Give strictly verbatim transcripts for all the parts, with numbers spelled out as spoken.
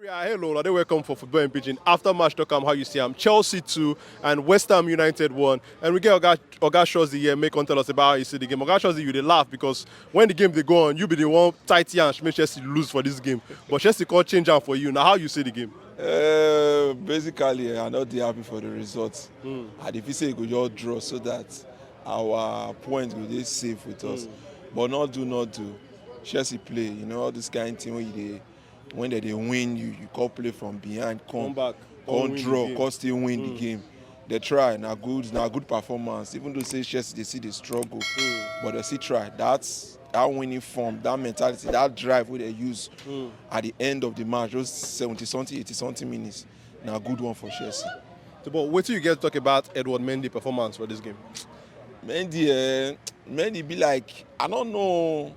Yeah, hello, una dey welcome for Football in Pidgin. After match talk am how you see am. Chelsea two and West Ham United one. And we get Oga Oga Shozi here, make come tell us about how you see the game. Oga Shozi, you dey laugh because when the game dey go on, you be the one tight yansh make Chelsea lose for this game. But Chelsea come change am for you. Now, how you see the game? Uh, basically, I no dey happy for the result. I dey feel say e go just draw so that our point go dey safe with us. But not do, not do. Chelsea play, you know, all this kind thing wey you dey, when they dey win, you you come play from behind, come Come back, come come win the draw, game. Come still win the game. They try, na good, na good performance. Even though say Chelsea dey see the struggle, but they still try. That's that winning form, that mentality, that drive wey they use at the end of the match, those seventy something, eighty something minutes, na good one for Chelsea. So, but wetin you get to talk about Edward Mendy performance for this game? Mendy, eh, Mendy be like, I don't know.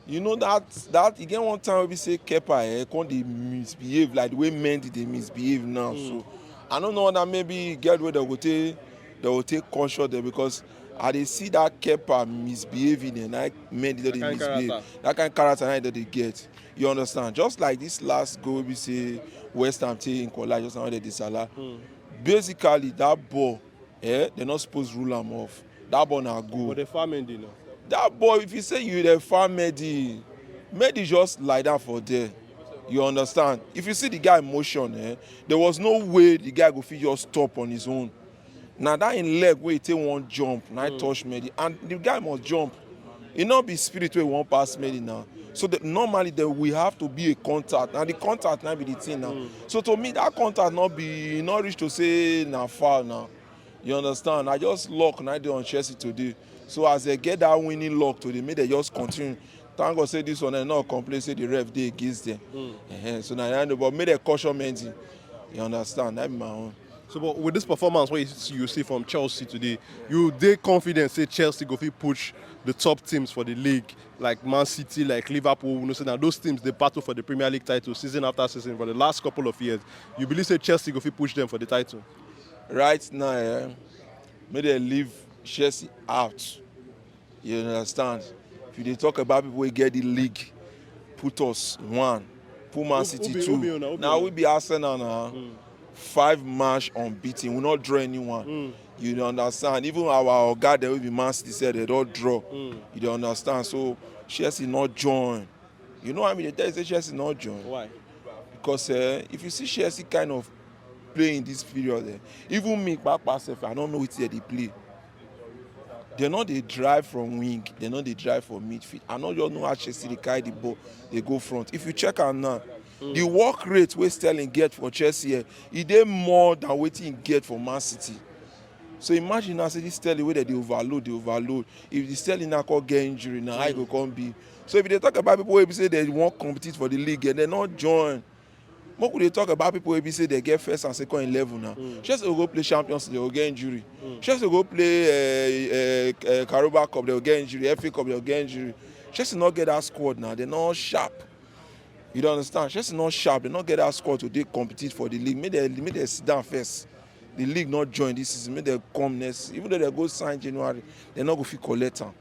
You know that that e get one time wey be say Kepa, eh, come dey misbehave like the way Mendy dey misbehave now. So I don't know that maybe e get where they go take they go take caution there because I dey see that Kepa misbehaving and I Mendy don dey That kind misbehave. Character. That kind character na e don dey get. You understand? Just like this last goal wey be say West Ham take equalize just now, they dey Salah. Basically, that ball, eh, they not supposed to rule am off. That ball na goal. But the farm ending now. That ball, if you say you the farm Mendy, Mendy just lie down for there. You understand? If you see the guy motion, eh, there was no way the guy go fit just stop on his own. Now that in leg where he take one jump, now he touch Mendy, and the guy must jump. It not be spirit wey wan pass Mendy now. So the, normally there we have to be a contact. Now the contact now be the thing now. So to me that contact not be not reach to say na foul now. You understand? I just luck na dey on Chelsea today. So as they get that winning luck today, make they just continue. Thank God say this one, they not complain say the ref dey against them. Ehen, so now I know, but make they caution Mendy. You understand? That be my own. So, but with this performance, what you see, you see from Chelsea today, you dey confident say Chelsea go fit push the top teams for the league, like Man City, like Liverpool. You know, say now those teams they battle for the Premier League title season after season for the last couple of years. You believe say Chelsea go fit push them for the title? Right now, eh, make they leave Chelsea out. You understand? If you dey talk about people wey get the league, put us one, put Man Who- who City be- who be two. Una? Who be Now una? We be Arsenal now. Five match unbeaten. We not draw anyone. You dey understand? Even our oga dem wey be Man City sef, they don't draw. You dey understand? So Chelsea not join. You know what I mean? They tell you say Chelsea not join. Why? Because, eh, if you see Chelsea kind of play in this period, eh, even me, Papa sef, I don't know wetin they play. They know they drive from wing, they know they drive from midfield. I know you know how Chelsea they carry the ball, they go front. If you check am now, the work rate wey Sterling get for Chelsea, eh, e dey more than wetin he get for Man City. So imagine now say this Sterling wey they dey overload, they overload. If the Sterling now come get injury, now how e go come be? So if they talk about people wey be say they wan compete for the league, and they not join. Make we dey talk about people wey be say they get first and second eleven now. Chelsea go go play Champions League, they go get injury. Chelsea go play uh, uh, uh, Carabao Cup, they go get injury. F A Cup, they go get injury. Chelsea not get that squad now. They not sharp. You don't understand? Chelsea not sharp. They not get that squad to dey compete for the league. Make they make they sit down first. The league not join this season. Make they come next. Even though they go sign January, they not go fit collect am.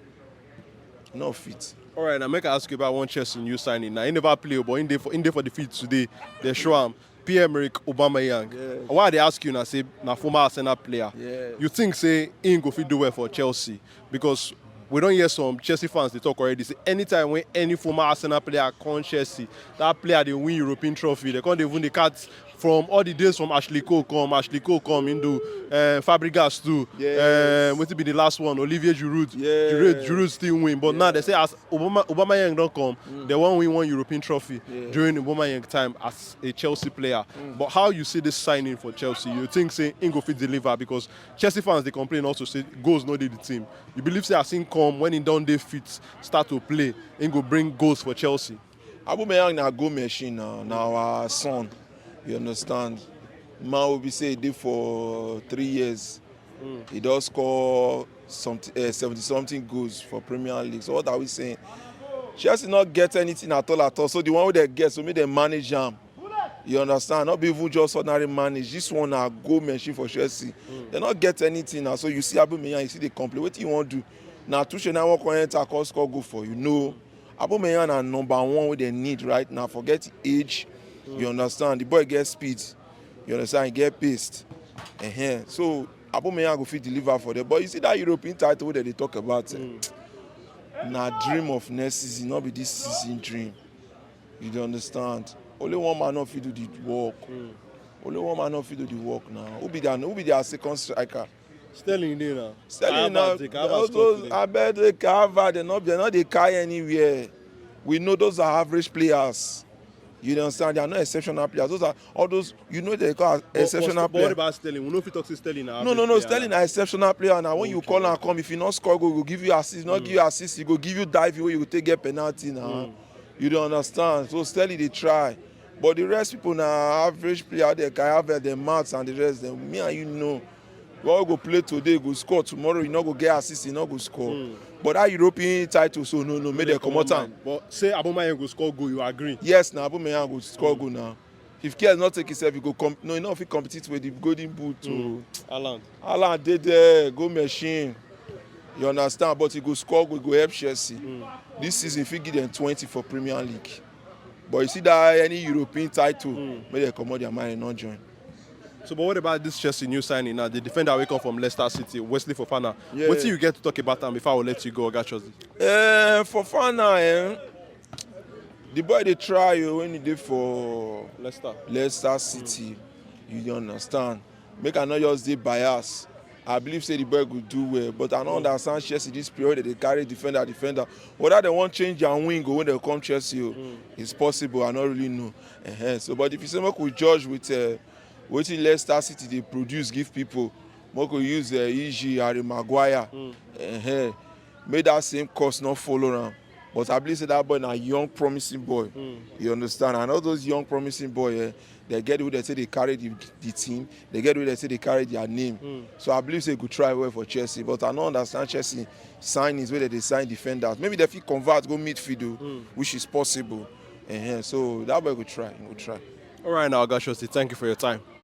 No fit. All right, now make I ask you about one Chelsea new signing. Now he never play, but in there for in there for the field today. They show him Pierre-Emerick Aubameyang. Yes. Why they ask you now? Say now former Arsenal player. Yes. You think say he go fit do well for Chelsea because we don't hear some Chelsea fans they talk already. Say anytime when any former Arsenal player come Chelsea, that player they win European trophy. They can't even the cards from all the days from Ashley Cole come, Ashley Cole come into uh, Fabregas too. Yes. Uh, what be the last one? Olivier Giroud. Yes. Giroud, Giroud still win, but now they say as Obama Obama Young don't come, mm. They won't win one European trophy yeah. During Obama Young time as a Chelsea player. Mm. But how you see this signing for Chelsea? You think say he go fit deliver because Chelsea fans they complain also say goals no dey the team. You believe say as he come when he don't dey fit start to play, he go bring goals for Chelsea. Aubameyang na goal machine now, na our son. You understand? Man will be say he dey for three years. Mm. He does score some uh, seventy something goals for Premier League. So what are we saying? Chelsea not get anything at all at all. So the one wey they get, so make they manage am. You understand? Not be even just ordinary manage. This one na goal machine for Chelsea. Mm. They not get anything now. So you see Aubameyang, you see they complain. What you want to do? Now Tuchel now walk on enter call score goal for you. No. Aubameyang na number one wey they need right now. Forget age. You understand? The boy get speed. You understand? He get pace. Uh-huh. So Aubameyang go fit deliver for them. But you see that European title wey dem dey talk about, eh, na dream of next season, no be this season dream. You dey understand? Only one man no fit do the work. Only one man no fit do the work now. Who be their, who be their second striker? Sterling dey now. Sterling now. Havertz dey, Havertz All score those today. Abed, Havertz, they no, they no dey carry anywhere. We know those are average players. You dey understand? They are not exceptional players. Those are all those, you know, they call But- exceptional but, but what players. About Sterling? We no fit talk say Sterling na No, average no, no. Player. Sterling na exceptional player. Now when you Okay. Call am come, if he no score goal, go give you assist. Not give you assist, he go give you dive wey you go take get penalty now. You dey understand? So Sterling dey try, but the rest people na average player. They can have uh, the Mats and the rest. Them, me and you know, we all go play today, go score tomorrow. You no go get assist, you no go score. But that European title, so no, no, make dem comot am. But say Aubameyang go score goal, you agree? Yes, na Aubameyang go score goal now. If Kier not take himself, he go comp- no, he no fit compete with the Golden Boot. Oh. Haaland. Haaland dey there, go machine. You understand? But he go score goal, go help Chelsea. This season, if he give them twenty for Premier League. But you see that any European title, make dem comot their mind and not join. So, but what about this Chelsea new signing now? The defender wey come from Leicester City, Wesley Fofana. Yeah. Wetin you get to talk about am before I will let you go, Oga Chelsea? Eh, Fofana, eh, the boy dey try o when he dey for Leicester. Leicester City. You dey understand? Make I no just dey bias. I believe say the boy go do well, but I no understand Chelsea this period that they carry defender, defender. Whether they wan change their wing or when they come Chelsea, oh, it's possible. I no really know. Uh-huh. So, but if you say make we judge with uh, wetin Leicester City dey produce give people, make we use uh, E G Harry Maguire. Uh-huh. Make that same course not follow am. But I believe say that boy na young promising boy. You understand? And all those young promising boy, eh, they get who they say they carry the, the team. They get who they say they carry their name. So I believe say he go try well for Chelsea. But I no understand Chelsea signings where they sign defenders. Maybe they fit convert go midfield, oh, which is possible. Uh-huh. So that boy go try, go try. All right, now, Oga Chelsea, thank you for your time.